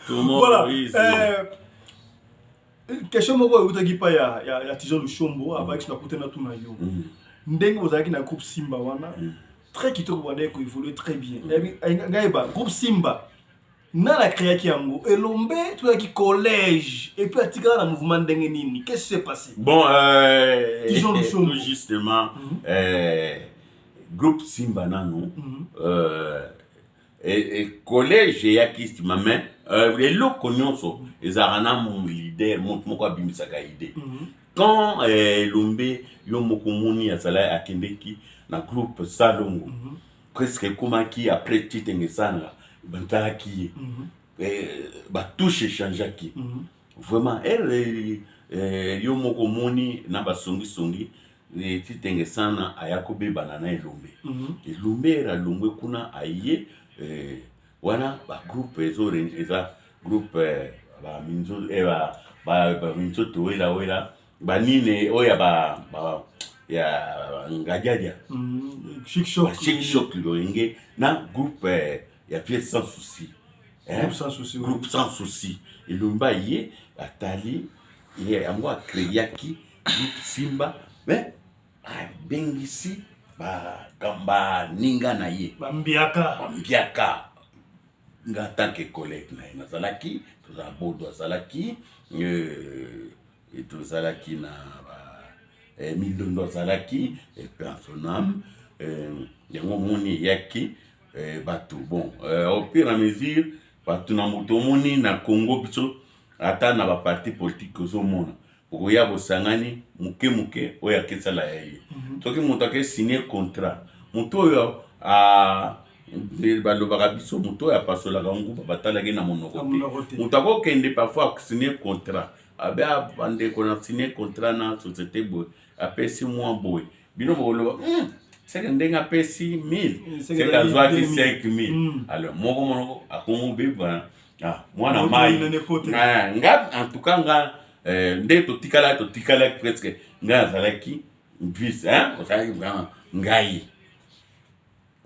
tomorrow voilà. euh, question moko eutaki mpa ya, ya, ya tijon lushombo abakisi nakutana tuna yo mm. ndenge bozalaki na groupe simba wana mm. très kitoko bandaki koévolue très bien mm. ngai ba groupe simba. Nani a créaki yango? Elombe toyaki collège et puis atikala na mouvement ndenge nini? Qu'est-ce qui s'est passé? Bon, euh, tout justement, mm -hmm. euh, groupe Simba nanu, mm -hmm. euh, et, et collège eyaki nsima mais euh, eloko nyonso ezalaka na leader moto moko abimisaka idée mm -hmm. quand euh, elombe yo moko omoni azala akendeki na groupe salongo mm -hmm. presque ekomaki après Tshitenge Sanga batalaki ye mm -hmm. eh, batouche echangeaki mm -hmm. vraiment ere eh, yo moko omoni na basongisongi eh, Tshitenge Sana aya kobebana na Elombe mm -hmm. Elombe ere alongwe kuna aye eh, wana bagroupe ezo eza groupe eh, ba eh, ba, ba, ba minzoto wela wela banini oyo ya ba, ba ya ngadiadia chic choc chic choc loyenge na groupe eh, ya vieux sans souci eh? groupe sans souci groupe sans souci elomba ye atali ye yango akreaki groupe simba mais abengisi baninga na ye bambiaka bambiaka nga tant que collègue na ye nazalaki tozala bodo azalaki euh, tozalaki na ba eh, mindondo azalaki eh, en son âme eh, yango omoni eyaki eh, bato bon eh, au pire à mesure bato na moto omoni na congo biso ata na baparti politike ozomona okoya bosangani moke moke oyo akesala ya ye mhm. soki moto ake signe contrat moto oyo balobaka biso moto oyo apasolaka nguba batalaki na monoko te moto akokende parfois asigne contrat abe ah, bandeko na signe contrat na société boye apesi mwa boye bino bokoloba hmm, seke ndenge apesi 1000 seke azwaki 5000 hmm. alors moko moko akomobebana ah, mwana mai ah, nga en tout cas nga eh, nde totikalaki totikalaki presque ngai nazalaki vice hein ozalaki vraiment ngai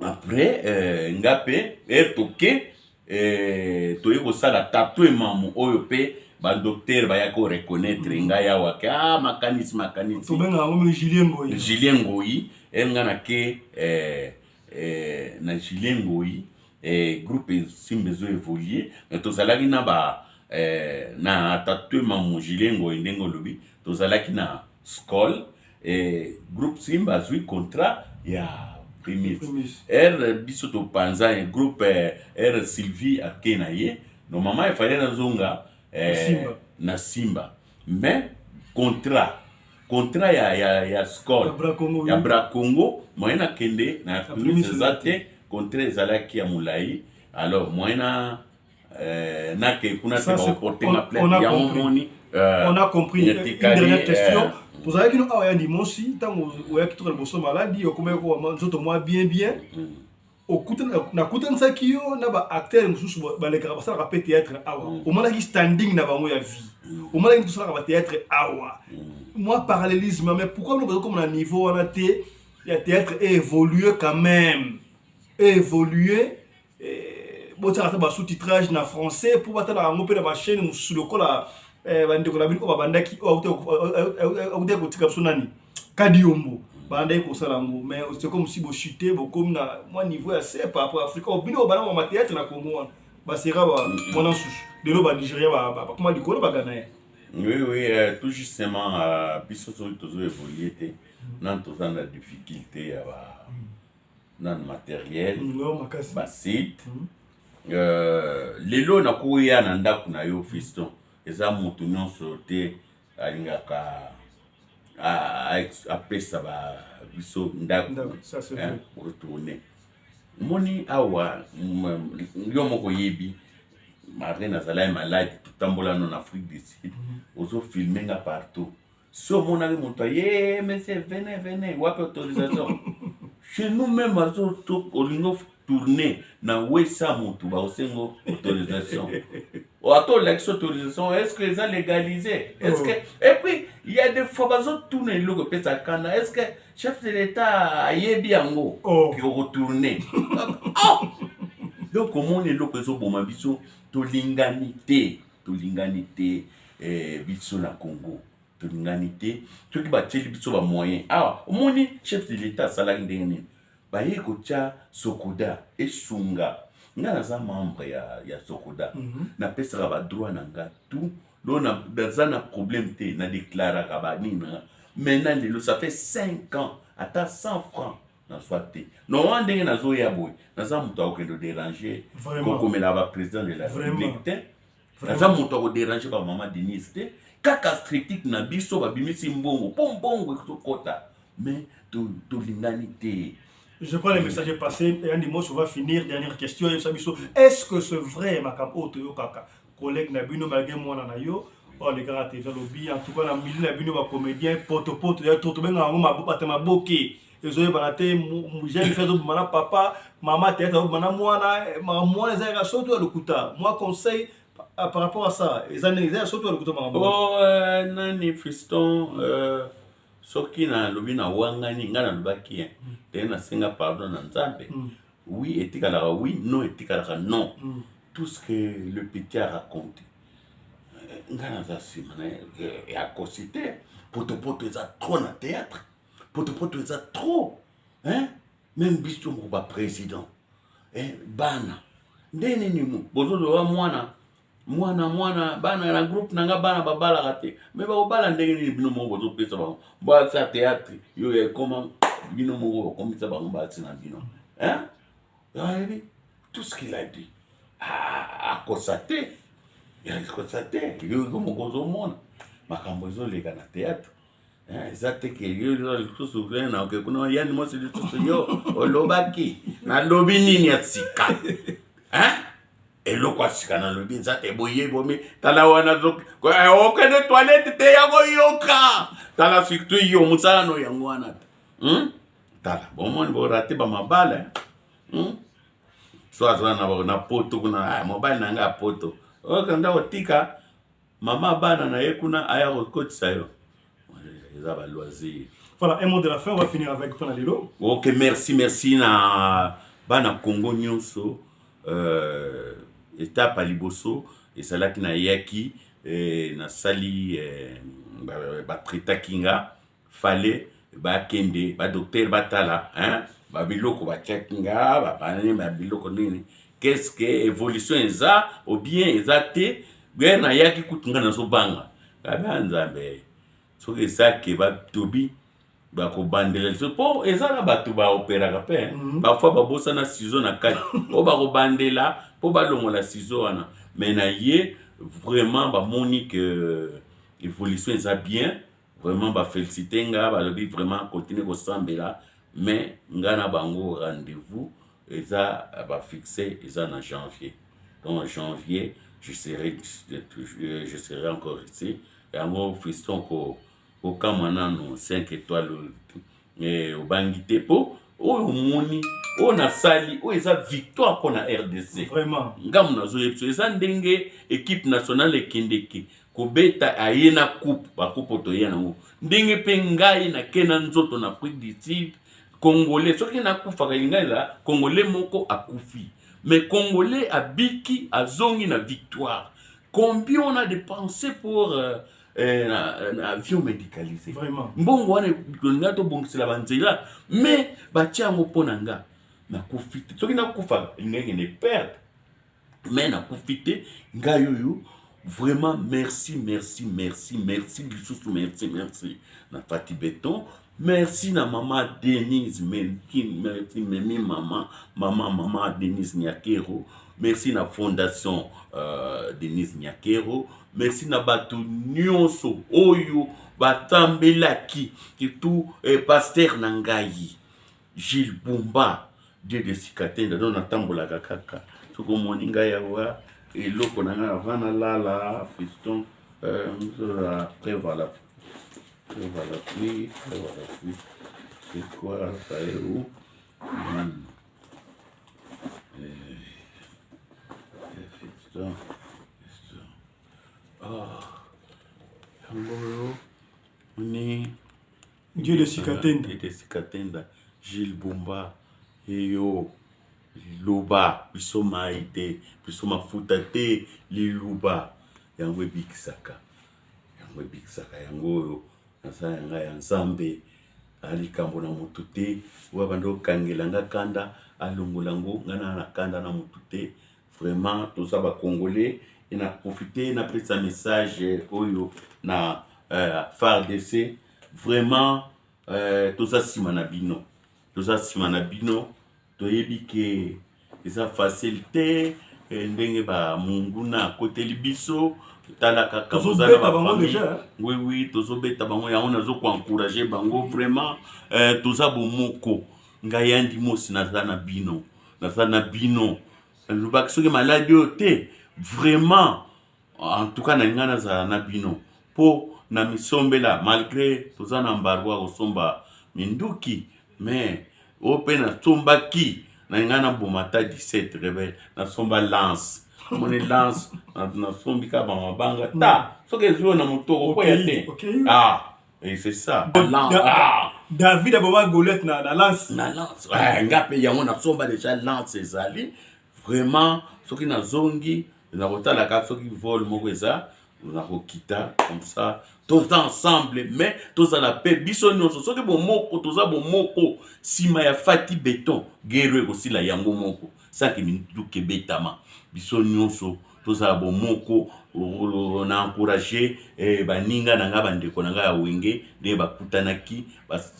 après euh, nga mpe ere toke eh, toye kosala tato emamu oyo mpe badocteur bayaki koreconnaitre mm. ngai awa ke ah, makanisi makanisi tobengaka yango mingi julien ngoi julien ngoi ere ngai nake eh, eh, na julien ngoi eh, groupe esimba ezo évoluer mais tozalaki na ba eh, na tatue mamu julien ngoi ndenge olobi tozalaki na scole eh, groupe simba azwi contrat ya primis r biso topanza eh, groupe eh, r sylvie ake na ye normalement efale nazonga eh, simba. na simba mais contrat contrat ya, ya, ya scole ya bracongo moyen nakende na primis eza te contrat ezalaki ya molai alors moyen na euh, nake kuna te baoporte nga plainte yango moni euh, on a compris une dernière question euh, tozalaki no awa ya limosi ntango oyaki toka liboso maladi okomaki kowa nzoto mwa bien bien mm. nakutanisaki yo na baacteur mosusu balekaka basalaka mpe théâtre awa mm. omonaki standing na bango ya vie mm. omonaki tosalaka bathéâtre awa mwa parallélisme mais pourquoi bino bazokoma na niveau wana te ya théâtre évolue quand même évolue eh, botiaka ata basous-titrage na français mpo batalaka yango mpe na bachaîne mosusu lokola eh, bandeko na bino oyo babandaki oyo autaki kotika biso nani kadiombo bandaki kosala yango mais c'est comme si bochute bokomi na mwa niveau ya se par rapport afrika oyo bino bobanda mwa théâtre na congo wana basera mwana nsusu lelo banigérien bakoma likolo baganayen oui oui euh, tout justement euh, biso soki tozo évolue te nanu toza na difficulté ya ba nanu materiel ba site mm. euh, lelo nakoya na ndako na yo fiston eza moto nyonso te alingaka apesa ba biso ndako retourne omoni awa yo moko oyebi malgre nazalaki maladi totambola no na afrique du sud mm. ozofilme nga partout Si omonaki moto aye monsieur venez venez wapi autorisation chez nous même azo olingi tourner na wesa motu bakosengo autorisation ata olakisi autorisation est ce que eza légalisé est ce que oh. et puis il y a des fois bazotuna eloko epesa kanda est ce que chef de l'état ayebi yango oh. ke okotourne oh! donc omoni eloko ezoboma biso tolingani te tolingani te eh, biso na congo tolingani te soki batieli biso bamoyen awa omoni chef de l'état asalaki ndenge nini baye kotya sokoda esunga Nga naza membre ya, ya Sokoda. Mm -hmm. Napesaka ba droit na nga tout. Donc naza na problème te, na déclaraka ba nini na nga. Maintenant lelo ça fait 5 ans ata 100 francs nazwa te. Normalement ndenge nazoya boye, naza moto akokende déranger kokomela ba président de la République te. Naza moto akoderange ba mama Denise te. Kaka critique na biso babimisi mbongo mpo mbongo ekokota mais tolingani te. Je crois que le message est passé. Et Andy Moss, on va finir. Dernière question. Est-ce que c'est vrai, makambo oyo kaka, collègue na bino, malgré moi, na yo, oh, les gars, t'es lobby, en tout cas, na milieu na bino, ba comédien, poto poto, ya toto, benga, ma, ba, ma, boké. ezoyebana te jeune fille azobima na papa mama théâtre azobima na mwana mwana eza yaka soto ya lokuta. Moi, conseil par rapport à ça, eza ndenge eza ya soto ya lokuta makambo. Oh, nani Fiston, soki nalobi na wangani ngai nalobaki te, nasenga pardon na Nzambe. Oui etikalaka oui, non etikalaka non. Tout ce que le petit a raconté, ngai naza nsima na ye, akosi te. Potopoto eza trop na théâtre, potopoto eza trop, hein? Même biso moko baprésident, eh, bana nde nini bozoloba mwana mwana mwana bana na groupe na nga, bana babalaka te, me bakobala ndenge nini? Bino moko bozopesa bango basa théâtre yo ekoma, bino moko bokomisa bango basi na bino, hein? Ayebi tout ce qu'il a dit, akosa te, akosa te. Yo moko ozomona makambo ezoleka na théâtre, eza te ke yo lisusu na oke kuna yani mwasi lisusu yo olobaki nalobi nini ya sika, hein? Eloko ya sika nalobi eza te. Boye bomi tala wana okende toilette te ya koyoka. Tala surtout yo mosala no yango wana te, Tala bomoni borate bamabala, So aza na poto kuna, mobali na ngai ya poto okenda kotika mama bana na ye kuna, aya kokotisa yo, eza baloisir. Voilà, un mot de la fin, on va finir avec Pona Lelo. Ok, merci, merci na bana Congo nyonso. Étape ya liboso ezalaki nayaki, nasali, batraitaki nga, fallait bakende badocteur batala, hein, babiloko batiaki nga, babanani babiloko nini, qu'est-ce que évolution eza ou bien eza te. Guerre nayaki kutu nga nazobanga kabe Nzambe, soki eza ke batobi bakobandela lisusu, mpo eza na bato baoperaka mpe parfois babosana ciseau na kati oyo bakobandela mpo balongola ciseau wana. Mais na ye vraiment bamoni ke évolution eza bien, vraiment bafélicité nga, balobi vraiment continue kosambela. Mais nga na bango rendez-vous eza bafixe, eza na janvier. Donc janvier je serai encore ici. Yango Fiston ko kokamwa nano 5 étoiles, obangi te, mpo oyo omoni oyo nasali oyo eza victoire mpo na RDC. Vraiment. Ngambo nazoyebi biso eza ndenge équipe nationale ekendeke kobeta, aye na coupe, bacoupe oyo toye nango, ndenge mpe ngai nake na nzoto na Afrique du Sud. Congolais soki nakufaka, ngai eza Congolais moko akufi, mais Congolais abiki, azongi na victoire. Combien on a dépensé pour na avion médicalisé? Vraiment. Mbongo wana tolinga tobongisela banzela, mais batia yango mpo na nga nakufi te. Soki nakufa, elingaki kende perdre, mais nakufi te ngai oyo. Vraiment merci, merci, merci, merci lisusu, merci, merci na Fati Beton, merci na mama Denise, merci memi mama mama mama Denise Nyakero, merci na fondation Denise Nyakero, merci na bato nyonso oyo batambelaki, surtout pasteur na ngai Gilles Bumba, Dieu de Sikatenda. Donc natambolaka kaka, soki omoni ngai awa, eloko na ngai avant nalala, Fiston, après voilà, après voilà pluie, après voilà pluie, c'est quoi ça? Est où? Fiston, Fiston, oh, yango oyo ni Dieu de Sikatenda. Dieu de Sikatenda, Gilles Bumba, eyo liloba biso mai te, biso mafuta te, liluba yango ebikisaka, yango ebikisaka. Yango oyo naza yanga ya Nzambe, likambo na motu te oyo abanda kokangela nga kanda. Alongola yango ngai na na kanda na motu te. Vraiment toza ba congolais et na profiter na pesa message oyo na euh, FARDC vraiment euh, toza nsima na bino toza nsima na bino toyebi ke eza facile te eh, ndenge ba monguna akoteli biso tala kaka boza na bafamille oui oui tozobeta bango yango nazo koencourage bango vraiment eh, toza bomoko ngai yandi mosi naza na bino naza na bino nalobaki soki maladi oyo te vraiment en tout cas nalinga nazala na bino mpo na misombela malgré toza na embargo ya kosomba minduki mais oyo mpe nasombaki nalinga naboma ata 17 rebelle nasomba lance omoni lance nasombi kaka bamabanga ta soki ezwi oyo na moto okokwea te ah Et c'est ça. Da, ah. David aboma Goliath na, na lance. Na lance. Ouais, nga pe yango na somba déjà lance ezali. Vraiment soki nazongi nakotala kaka soki vol moko eza nakokita comme ça toza ensemble mais tozala mpe biso nyonso soki bomoko toza bomoko nsima ya fati beton gero ekosila yango moko saki minduki ebetama biso nyonso tozala bomoko na encourage eh, baninga na ngai bandeko na ngai ya wenge ndenge bakutanaki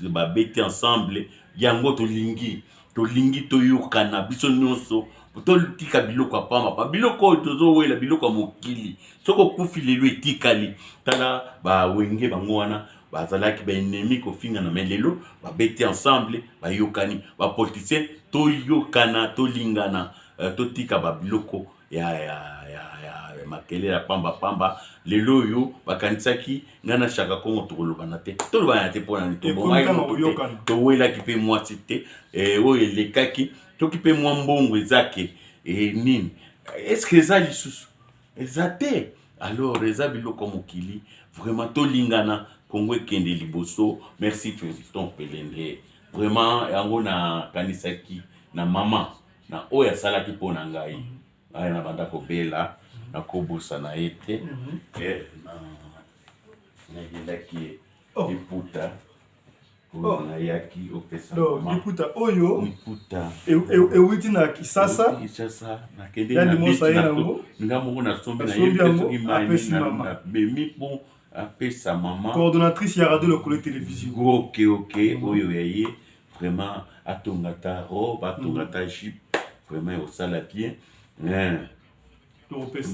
babeti ensemble yango tolingi tolingi toyokana biso nyonso totika biloko ya pamba pa biloko oyo tozowela biloko ya mokili soki okufi lelo etikali tala bawenge bango wana bazalaki baennemi kofingana me lelo babeti ensemble bayokani bapoliticien toyokana tolingana euh, totika babiloko ya, ya, ya, ya makelele ya pamba pamba lelo oyo bakanisaki ngai na shaka kongo tokolobana te tolobana te mpo nani tobomaki moto te towelaki mpe mwasi te eh, oyo elekaki toki mpe mwa mbongo eza ke eh, nini estce eza lisusu eza te alors eza biloko ya mokili vraiment tolingana kongo ekende liboso merci fiston pelende vraiment yango nakanisaki na mama na oyo asalaki mpo na ngai mm -hmm. aye nabanda kobela nakobosana ye te mm -hmm. eh, nayelaki ye oh. liputa oyo oh. nayaki opesa liputa oyo liputa ewuti na kisasa kisasa nakende na nga moko nasombi nayebi te soki mai namemi mpo apesa mama coordonnatrice ya radio lokolo télévision ok ok mm. oyo ya ye vraiment atonga ata robe atonga ata jupe vraiment ekosala bien eh.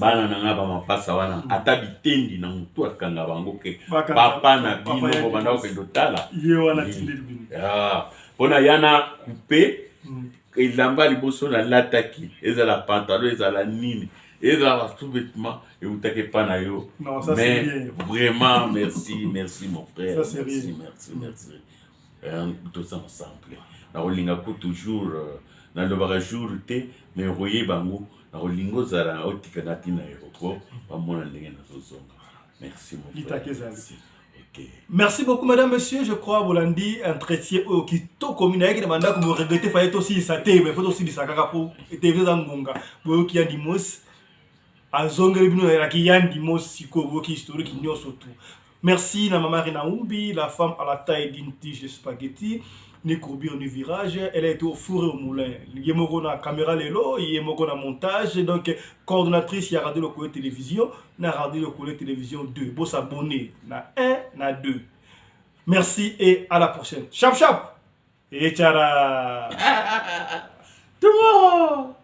bana na ngai bamapasa wana mm. ata bitendi na motu akanga bango ke papa na bino bobanda kokende otala mpo na ya na coupe mm. elamba liboso nalataki ezala pantalon ezala nini ezala sous-vêtement eutaki epa na yo mais vraiment merci merci mon frère merci merci merci euh, toza ensemble nakolinga ko toujours euh, nalobaka jour te mais okoyeba yango nakolinga ozala otika nga ntina aéroport bamona ndenge nazozonga merci mon frère merci. Okay. Merci beaucoup madame monsieur je crois bolandi entretien oyo kitoko mingi nayaki na bandako bo regretter faye tosilisa te mais faut tosilisa kaka po televizio eza ngonga boyoki ya dimos azongeli bino nayelaki ya ndimos sikoyo boyoki historique nyonso tout Merci na Mama Rina Umbi, la femme à la taille d'une tige de spaghetti, ni courbure ni virage. Elle a été au four et au moulin. Ye moko na caméra lelo, ye moko na montage. Donc, coordonnatrice ya Radio Lokole Télévision, na Radio Lokole Télévision 2. Bo s'abonner na 1, na 2. Merci et à la prochaine. Chap chap! Et tchara! Tomorrow!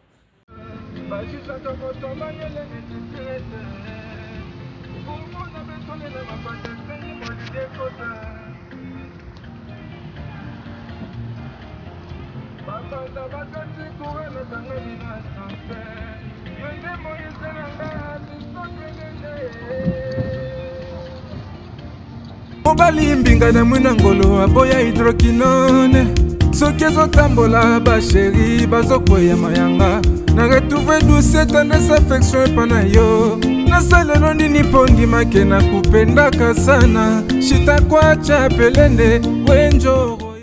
Babanza bakati courant nakangami na ascenseur yo nde moise na nga bisokelende Mobali mbinga na mwina ngolo aboya hydroquinone soki ezotambola basheri bazokweya mayanga na retrouve douce tendresse affection epa na yo nasalelo nini mpo ndimake na kupendaka sana shitakwacha pelende wenjoro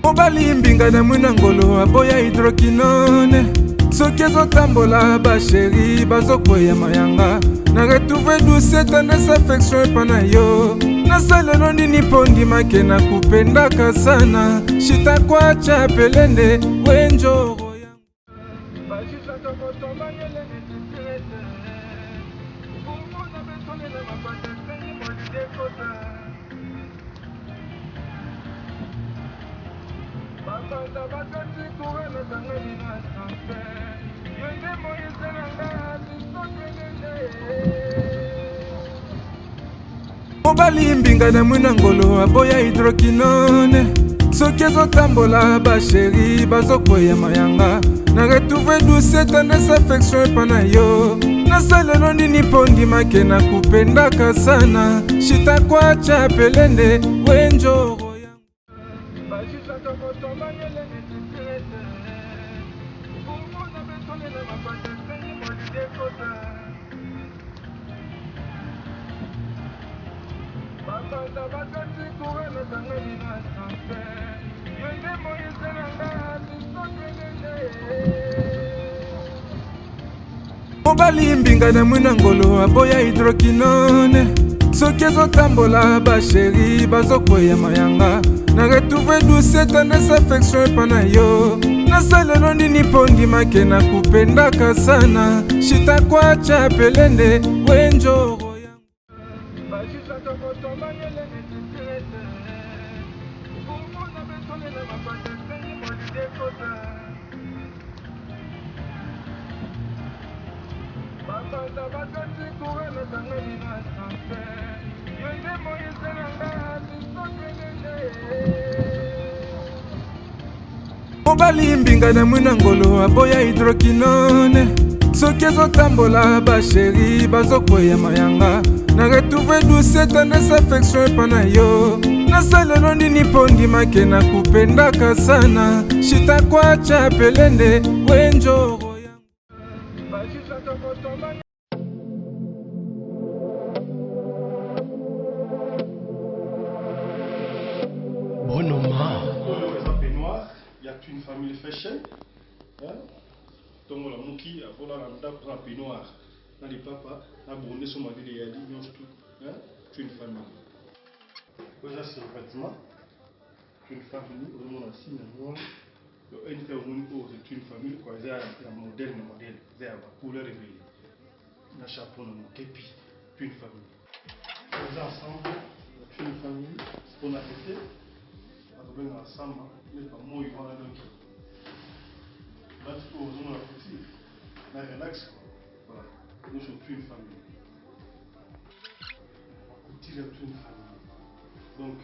Mobali mbinga na mwina ngolo aboya hydroquinone soki ezotambola basheri bazokweya mayanga na retrouve douce tendresse affection epa na yo nasalelo nini mpo ndimake na kupendaka sana shitakwacha pelende wenjoro Mobali mbinga na mwina ngolo aboya hydroquinone soki ezotambola basheri bazokweya mayanga na retrouve douce tendresse affection epa na yo nasalelo nini mpo ndimake na kupendaka sana shitakwacha pelende wenjoro Mobali mbinga na mwina ngolo aboya hydroquinone soki ezotambola basheri bazokweya mayanga na retrouve douce tendresse affection epa na yo nasalelo nini mpo ndimake na kupendaka sana shitakwacha pelende wenjoro Mobali mbinga na mwina ngolo aboya hydroquinone soki ezotambola basheri bazokweya mayanga na retrouve douce tendresse affection epa na yo nasalelo nini mpo ndimake na kupendaka sana shitakwacha pelende wenjoro Bonoma. Oyo eza peignoir ya Twin Family Fashion. Tongo la muki avola na ndako na peignoir na lipapa na bonde so malili eyali nyonso tout. Twin Family. Oyo eza survêtement Twin Family ozomona signe yango wana. Yo NK omoni oyo c'est Twin Family quoi eza ya modèle na modèle eza ya ba couleur ebele. Na chapeau na mokepi Twin Family. Eza ensemble ya Twin Family mpona ete bakobengaka samba neti bamoi wana donc bati oyo ozomona couture na relax quoi voilà nyonso Twin Family couture ya Twin Family donc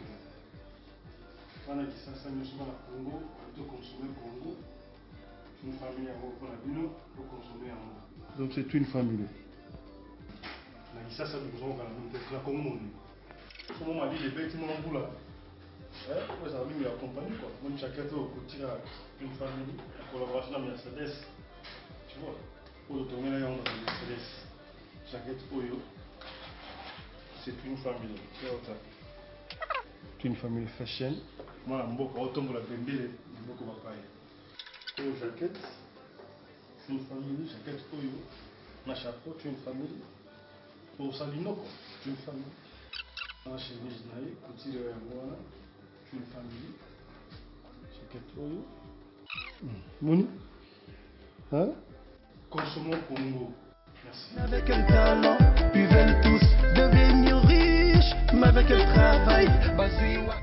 bana Kisasa nyonso bana Congo to consommer Congo Twin Family yango mpona bino to consommer yango donc c'est Twin Family na Kisasa bokozonga na bino te na Congo mobimba somo malili ebeti mwa mbula oyo ezala mingi ya compagnie quoi moni jaquette oyo kotira Twin Family en collaboration na Mercedes tu vois oyo totongela yango na Mercedes jaquette oyo c'est Twin Family Twin Family Fashion mwana mboka otombola bendele na mboka bapaya oyo jaquette Twin Family jaquette oyo na chapeau Twin Family osali noko Twin Family na chemise na ye couture yango wana Twin Family jaquette oyo moni hein consommons Congo merci. Avec quel talent ils veulent tous devenir riches, mais avec quel travail? Bazui wa-